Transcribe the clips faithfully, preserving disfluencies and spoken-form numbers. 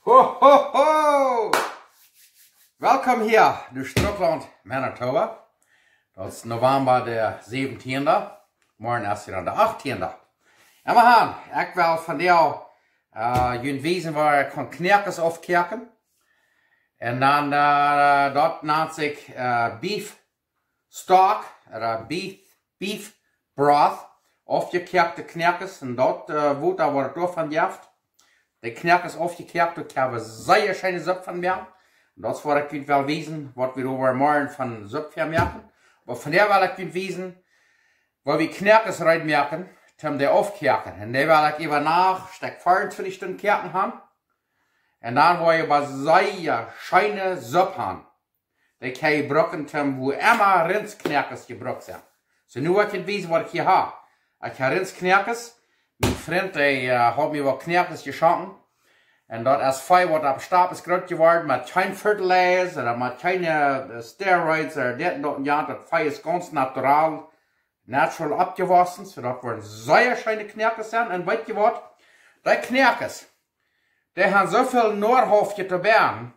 Ho, ho, ho! Welkom hia no Strucklaunt, Manitoba. Daut es November de säwentieende. Morjen es dan de achtieende. Emma han, ekj well vondoag, äh, junt wiesen, woo eena kaun Kjnäakes aufkoaken. Un dan, äh, daut nant sikj, äh, beef stock, ooda beef, beef broth, aufjekoakte Kjnäakes, un daut, äh, Wota, waut et doavon jeft. De Kjnäakes aufjekoakt, doa kjenn wie sea scheene Supp von moaken. Un daut es, waut ekj junt well wiesen, waut wie doa morjen von Supp von moaken. Oba vondoag well ekj junt wiesen, woo wie Kjnäakes reed moaken, toom dee aufkoaken. Un dee well ekj äwa Nacht, Stekj veeauntwintich Stunden koaken han. Un dan woa wie oba sea scheene Supp han. Dee kjenn jie brucken toom wua emma Rintskjnäakes jebrukt sent. Soo, nu woa ekj junt wiesen, waut ekj hia hab. Ekj hab Rintskjnäakes. Mien Frint, dee, äh, haft mie waut Kjnäakes jeschonken. Un daut es Vee, waut opp Stap es groot jeworden, met kjeen fertilizer, ooda met kjeene, äh, steroids, ooda dit un daut un jant. Daut Vee es gaunz natural, natural oppjewossen. Soo, daut woaren sea scheene Kjnäakes sennen. Un weet jie waut? Dee Kjnäakes, dee han soo väl noahauftje to bäden,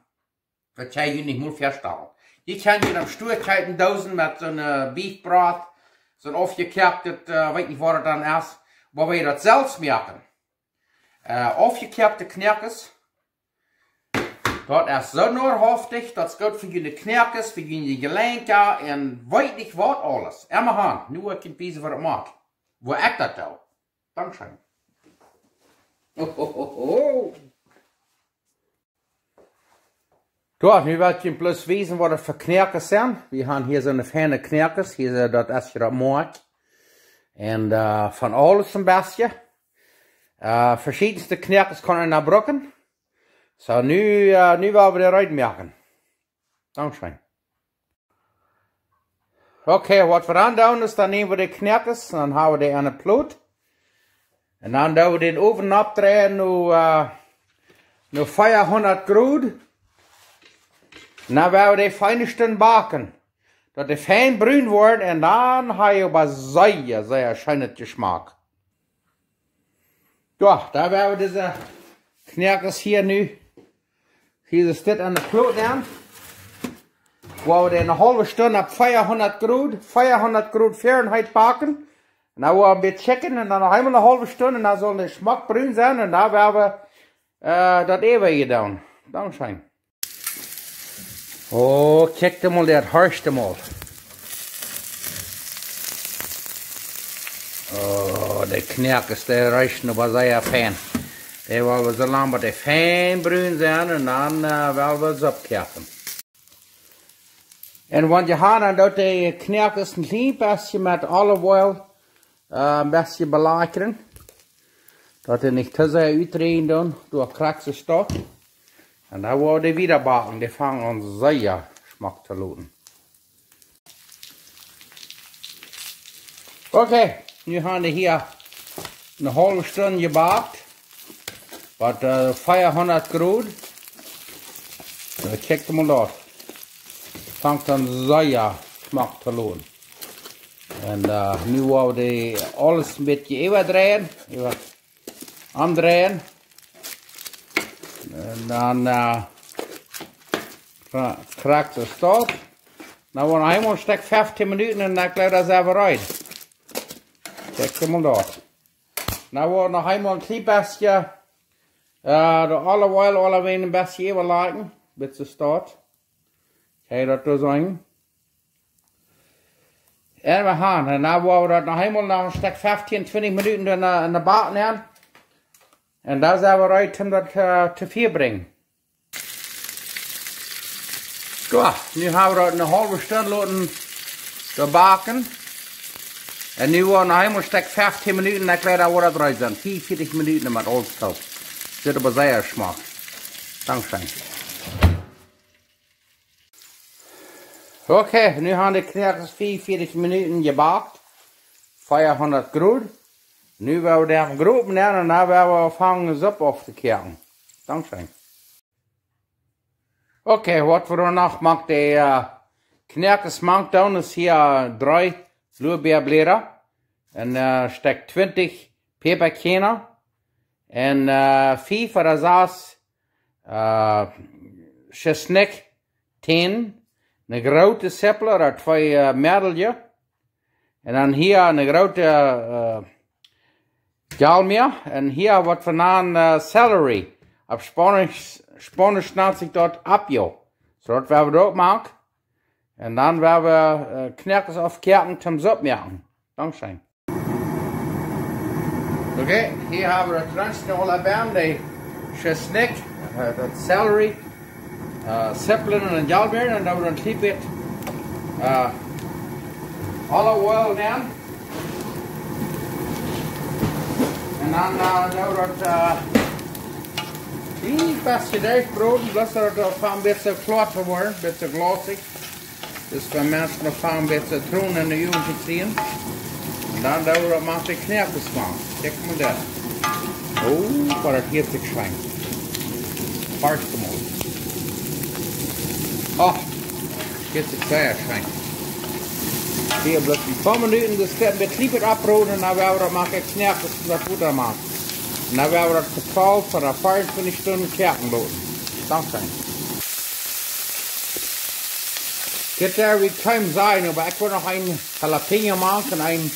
daut kjenn jie junt nich mol väastalen. Jie kjennen jie em Stua kjeepen Doosen met soone, äh, beef broth, soon aufjekoaktet, äh, weet nich, waut et dan es, oba wie daut selfst moaken. Äh, aufjekoakte Kjnäakes, daut es soo noahauftich, daut es goot fa june Kjnäakes, fa june Jelenkja un weet nich waut aules. Emma han, nu woa ekj junt wiesen, waut et moakt. Woo ekj daut doo. Dankscheen. Ho, ho, ho, ho. Doa, nu well ekj junt bloos wiesen, waut et fa Kjnäakes sent. Wie han hia soone feine Kjnäakes. Hia, äh, daut es hia daut Moak. Un, äh, von aules een bät. Äh, veschiedenste Kjnäakes kaun eena brucken. Soo, nu, äh, nu well wie dee reed moaken. Dankscheen. Okay, waut wie dan doonen es, dan näm wie de Kjnäakes un dan hab wie dee aun de Plot. Un dan doo wie dän Owen oppdreien no, äh, no veahundat Grod. Un dan woa wie dee fein Stund backen, daut dee fein brun woaren. Un dan hab jie oba sea, sea scheenet Jeschmak. Jo, dan woa wie dise Kjnäakes hia nu, hia es dit aun de Plot nämen. Woa wie dee eene haulwe Stund opp veahundat Grod, veahundat Grod Fahrenheit backen. Un dan woa wie een bät kjikjen un dan noch eemol eene haulwe Stund un dan saul dee schmock brun sennen un dan woa wie, äh, daut äwaje doonen. Dankscheen. Oh, kjikj mol, daut horcht mol. Oh, de Kjnäakes, dee rieekjen oba sea fein. Dee woa wie soo lang, bat dee fein brun sent un dan, äh, woa wie se oppkoaken. Un wan jie han, dan doot de Kjnäakes een kjlien bät met olive oil, äh, een bät belakjren. Daut dee nich too sea utdrieejen doonen, doa krakjt soo stoakj. Un dan woa wie dee wieda backen, dee fangen aun sea schmock to loten. Okay, nu han wie hia eene haulwe Stund jebackt. Bat, äh, veahundat Grod. Soo, kjikj mol daut. Fangt aun sea schmock to loten. Un, äh, nu woa wie dee aules een bät äwadreien, äwa-, aundreien. Un dan, äh, kra-, krakjt soo stoakj. Dan woa wie noch eemol een Stekj feftieen Minuten un dan kjlien daut äwa rein. Kjikj mol daut. Dan woa wie noch eemol een kjlien bät, äh, de olive oil, aulawäajen een bät äwalakjen, bat et stoakj. Kjenn jie daut soo seenen? Un wie han, un dan woa wie daut noch eemol noch een Stekj feftieen, twintich Minuten en de, en de Bak nämen. Un dan sent wie reed om daut, äh, to Fia brinjen. Soo, nu hab wie daut eene haulwe Stund loten to backen. Un nu woa wie noch eemol een Stekj feftieen Minuten, dan kjlien daut woat reed sennen. Veaunvieetich Minuten met aules toop. Sitt oba sea schmock. Dankscheen. Okay, nu han de Kjnäakes veaunvieetich Minuten jebackt. Veahundat Grod. Nu woa wie dee opp dän Gropen nämen un dan woa wie aunfangen Supp auftokoaken. Dankscheen. Okay, waut wie noch moaken, de, äh, Kjnäakes mank doonen es hia dree Loabeerbläda. Un, äh, Stekj twintich Päpakjana. Un, äh, fief ooda sas, äh, Tschesnikj, tieen, eene groote Zippel ooda twee, äh, meddele. Un dan hia eene groote, äh, Jalmäa. Un hia waut wie nanen, äh, Celery. Opp Spaunisch, Spaunisch nant sikj daut apio. Soo daut woa wie uk moaken. Un dan woa wie, äh, Knoakes aufkoaken toom Supp moaken. Dankscheen. Okay, hia hab wie daut Grenz aul bie, de Tschesnikj, äh, daut Celery, äh, Zippel un Jalmäa, un dan woa wie dan een bät, äh, olive oil nämen. Un dan, äh, dan woa wie daut, äh, een bät deich broden, bloos daut daut een bät kloa woat, een bät glosig. Daut es bie Menschen noch een bät Zitroon enne Uagen to kjrieen. Un dan doa wie daut met de Knoakes moaken. Kjikj mol daut. Oh, waut daut hieet sikj scheen. Horcht mol. Oh, hieet sikj sea scheen. Hia bloos een poa Minuten, daut woat een bät oproden, dan woa wie daut met de Knoakes un daut Wota moaken. Un dan woa wie daut total fa fiewuntwintich Stunden koaken loten. Dankscheen. Dit woa wie kjeen sennen, oba ekj woa noch een Jalapeño moaken un een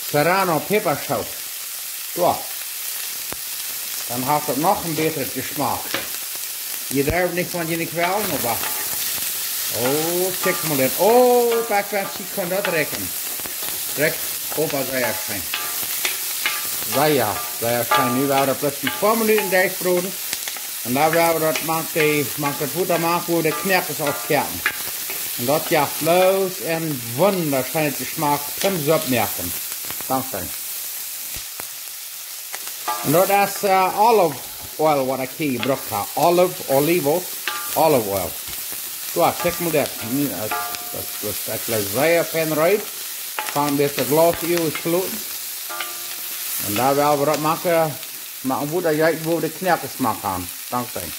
Serrano Päpaschooten. Soo. Dan haft daut noch een bätren Jeschmak. Jie derwen nich, wan jie nich wellen, oba. Oh, kjikj mol dit. Oh, ekj wens, jie kunnen daut rikjen. Rikjt oba sea scheen. Sea, sea scheen. Nu woa wie daut bloos een poa Minuten deich broden. Un dan woa wie daut met de, met daut Wota moaken, wua de Knoakes aufkoaken. Un daut jeft bloos een wundascheenet Jeschmak toom Supp moaken. Dankscheen. Un daut es, äh, olive oil waut ekj hia jebrukt hab. Olive, olivo, olive oil. Soo, kjikj mol daut. Nu, äh, daut, daut, daut es sea fein reed. Fangt dit Glas ut to loten. Un dan woa wie daut moaken, moaken wua daut jeit, wua wie de Knoakes moaken gonen. Dankscheen.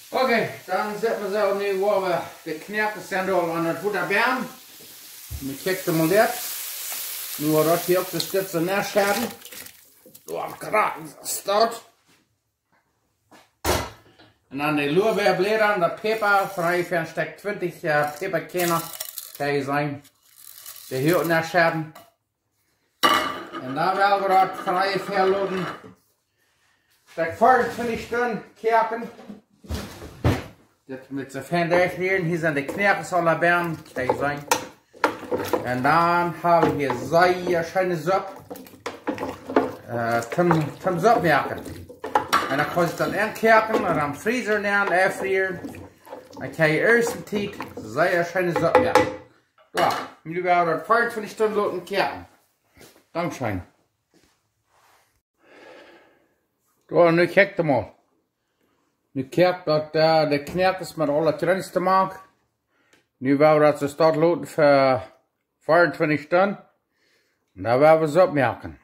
Okay, dan sette wie soo nu, wua wie de Knoakes sent aul aun daut Wota bie. Nu kjikj mol dit. Nu woat daut hia uk de Stitze näschedden. Soo, krakjt soo. Un dan de Lorbeerbläda, de Päpa, von onjefäa een Stekj twintich, äh, Päpakjarna, kaun jie seenen. Dee hia uk näschedden. Un dan woa wie daut fa onjefäa loten, daut fiewuntwintich Stunden koaken. Dit mott soo fein derchrieren. Hia sent de Knoakes aul bie, kaun jie seenen. Un dan hab wie hia sea scheene Supp. Äh, toom, toom Supp moaken. Un dan kaun jie daut enkoaken un dan Freezer nämen, aunfrieren. Dan kaun jie ieescht een Tiet sea scheene Supp moaken. Soo, nu woa wie daut fiewuntwintich Stunden loten koaken. Dankscheen. Soo, nu kjikj mol. Nu koakt daut, äh, de Knoakes met aul daut Jreens mank. Nu woa wie daut soo stoakj loten fa fiewuntwintich Stunden. Un dan woa wie Supp moaken.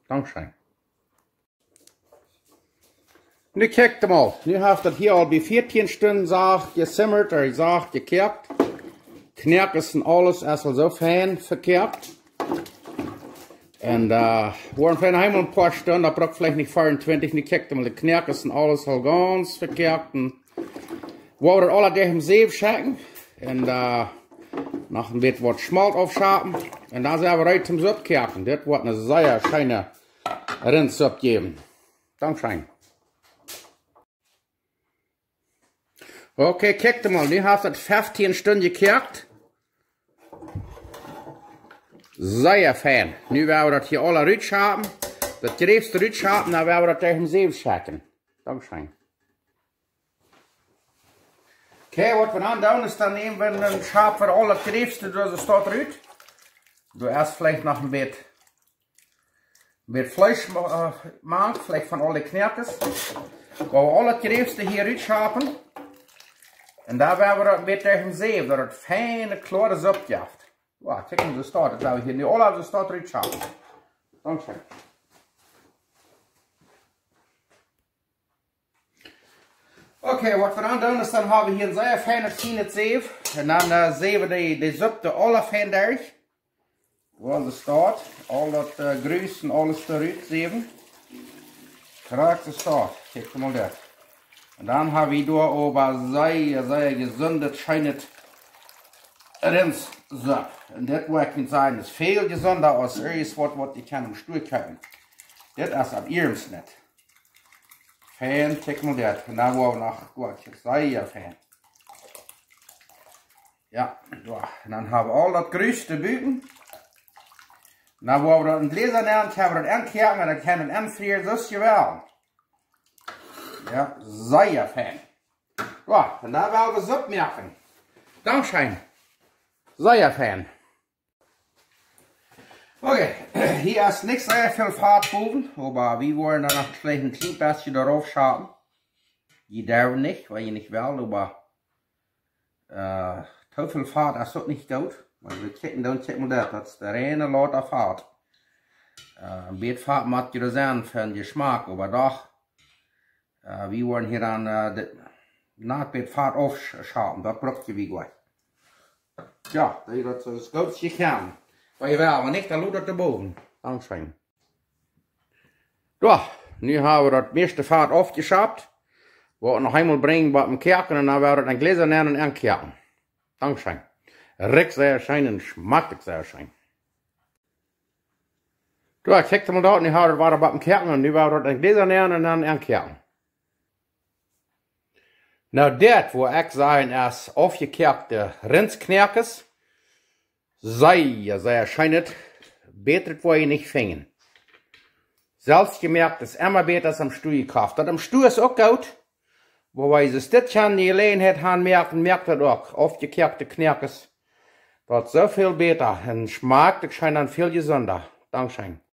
Dankscheen. Nu kjikj mol. Nu haft daut hia aul bie vieetieen Stunden sacht jesimmat, ooda sacht jekoakt. Knoakes un aules es aul soo fein vekoakt. Un, äh, woaren veleicht noch eemol een poa Stunden, daut brukt veleicht nich fiewuntwintich, nu kjikj mol, de Knoakes un aules aul gaunz vekoakt. Un woa wie daut aula derch de Säw schekjen. Un, äh, noch een bät waut Schmolt aufschapen. Un dan sent wie reed toom Supp koaken. Dit woat eene sea scheene Rintsupp jäwen. Dankscheen. Okay, kjikj mol, nu haft daut feftieen Stunden jekoakt. Sea fein. Nu woa wie daut hia aula rutschapen. Daut jrafste rutschapen, dan woa wie daut derch de Säw schekjen. Dankscheen. Okay, waut wie dan doonen es, dan nämen wie een Schap fa aul daut jrafste, daut es daut rut. Doa es veleicht noch een bät, bät Fleesch, äh, mank, veleicht von aul de Knoakes. Woa wie aul daut jrafste hia rutschapen. Un dan woa wie daut een bät derch de Säw, daut daut feine, kloare Supp jeft. Wow, kjikj mol, soo stoakj. Daut woa wie hia nu aula soo stoakj rutschapen. Dankscheen. Okay, waut wie dan doonen es, dan hab wie hia een sea feinet, fienet Säw. Un dan, äh, säw wie de, de Supp doa aula fein derch. Wua see steit, aul daut, äh, Jreens un aules doa rut säwen. Krakjt soo, kjikj mol daut. Un dan hab wie doa oba sea, sea jesundet, scheenet Rintssupp. Un dit, woa ekj junt sajen, es väl jesunda aus irjent waut, waut jie kjennen em Stua kjeepen. Dit es opp iernst nich. Fein, kjikj mol daut. Un dan woa wie noch, woa ekj, sea fein. Jo, soo. Un dan hab wie aul daut Gruss buten. Dan woa wie daut en Jläsa nämen, kjenn wie daut enkjäaken un dan kjenn wie daut enfrieren, soo aus jie wellen. Jo, sea fein. Jo, un dan woa wie Supp moaken. Dankscheen. Sea fein. Okay, hia es nich sea väl Fat bowen, oba wie woaren dan noch veleicht een kjlien bät doaropp schapen. Jie derwen nich, wan jie nich wellen, oba äh, too väl Fat es uk nich goot. Wan jie kjikjen, dan kjikj mol daut. Daut es de reine lauta Fat. Äh, een bät Fat mott doa sennen fa dän Jeschmak, oba doch, äh, wie woaren hia dan, äh, de, noch een bät Fat aufschapen. Daut bruck wie goanich. Jo, daut es soo goot aus jie kjennen. Oba jie wellen, wan nich, dan lot daut doa bowen. Dankscheen. Jo, nu hab wie daut mieeschte Fat aufjeschapt. Woa wie noch eemol brinjen, waut em Koaken, un dan woa wie daut en Jläsa nämen un enkoaken. Dankscheen. Rikjt sea scheen un schmakjt uk sea scheen. Jo, kjikj mol daut, nu hab wie daut wada waut em Koaken, un nu woa wie daut en Jläsa nämen un dan enkoaken. Nu, dit, woa ekj sajen, es aufjekoakte Rintsknoakes. Sea, sea scheenet. Bätret woa jie nich finjen. Selfst jemoakt es emma bäta aus em Stua jekoft. Daut em Stua es uk goot. Oba wan jie dit kjennen de Jeläajenheit haben, moaken, moakt daut uk. Aufjekoakte Knoakes. Daut es soo väl bäta. Un schmakjt uk scheen un väl jesunda. Dankscheen.